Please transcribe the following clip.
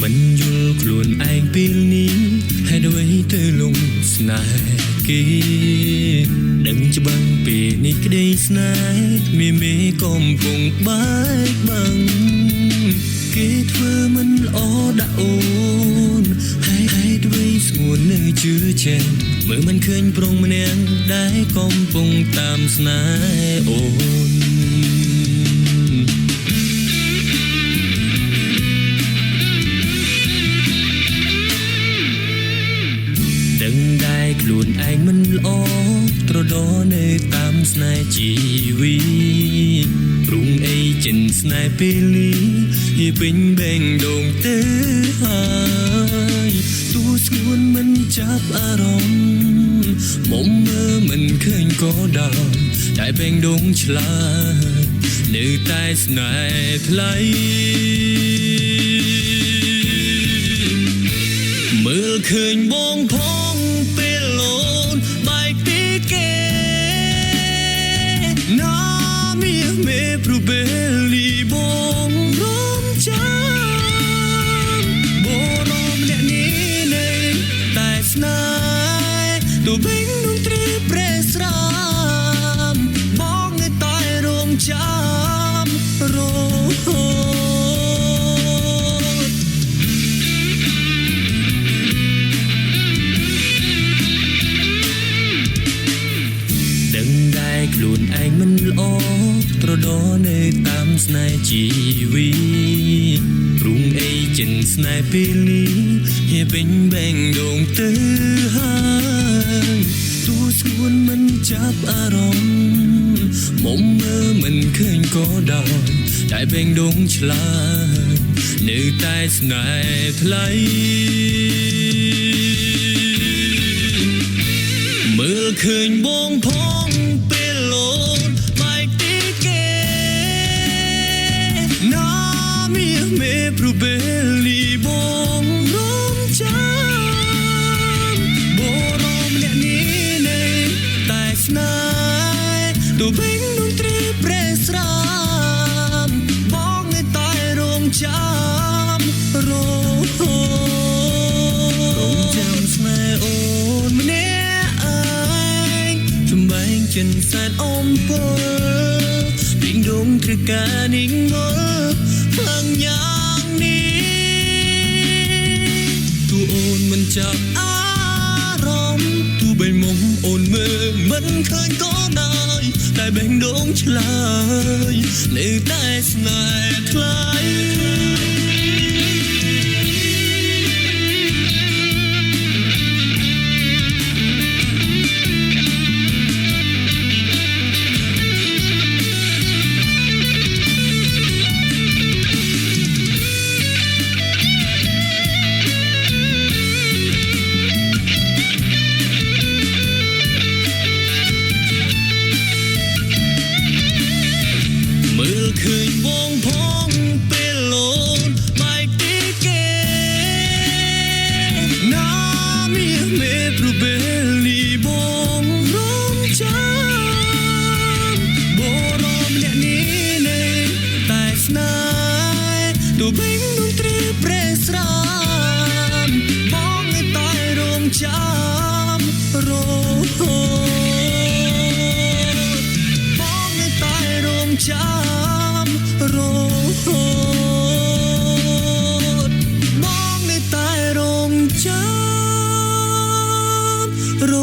មិនយល់ខ្លួនឯងពេលនេះហេតុអ្វីទៅលងស្នេហ៍គេដឹងច្បាស់ពេលនេះក្តីស្នេហ៍មានមេកំពុងបែកបាំងគេធ្វើមិនល្អដាក់អូនហើយហេតុអ្វីស្ងួននៅជឿជាក់មើលមិនឃើញប្រុងម្នាក់ដែលកំពុងតាមស្នេហ៍អូនដឹងដែរខ្លួនឯងមិនល្អត្រដរនៅតាមស្នេហ៍ជីវិតរុងអីចិនស្នេហ៍ពេលនេះហៀពេញបេងដូងទៅហើយទូស្ងួនមិនចាប់អារម្មណ៍មុំមើលមិនឃើញក៏ដោយតែបេងដូងឆ្លើយនៅតែស្នេហ៍ថ្លៃមើលឃើញបងផងពេលអូនបែកពីគេណាមីមេព្រោះពេលនេះបងរំចាំបងរំអ្នកនេះនៅតែស្នេហ៍ទូបេងដងត្រីប្រេស្រាមបងនៅតែរងចាំរហូតដឹងដែរខ្លួនឯងមិនល្អត្រដរនៅតាមស្នេហ៍ជីវិតរុងអីចិនស្នេហ៍ពេលនេះហៀពេញបេងដូងទៅហើយទូស្ងួនមិនចាប់អារម្មណ៍មុំមើលមិនឃើញក៏ដោយតែបេងដូងឆ្លើយនៅតែស្នេហ៍ថ្លៃមើលឃើញបងផងពេលអូនបែកពីគេណាមីមេព្រោះពេលនេះបងរំចាំបងរំអ្នកនេះនៅតែស្នេហ៍ទូបេងដងត្រីប្រេស្រាមបងនៅតែរងចាំរហូតរងចាំស្នេហ៍អូនម្នាក់ឯងចំបែងចិនសែនអំពលពីងដងត្រូវការនេះងល់ខ្លាំងយ៉ាងនេះទូអូនមិនចាប់អារម្មណ៍ទូបីមុំអូនមើលមិនឃើញក៏ដោយតែបេះដូងឆ្លើយនៅតែស្នេហ៍ថ្លៃមើលឃើញបងផងពេលអូនបែកពីគេណាមីមេព្រោះពេលនេះបងរងចាំបងរំអ្នកនេះនៅតែស្នេហ៍ទូបេងដងត្រីប្រេស្រាមបងនៅតែរងចាំរហូតបងនៅតែរងចាំរហូតបងនៅតែរងចាំរ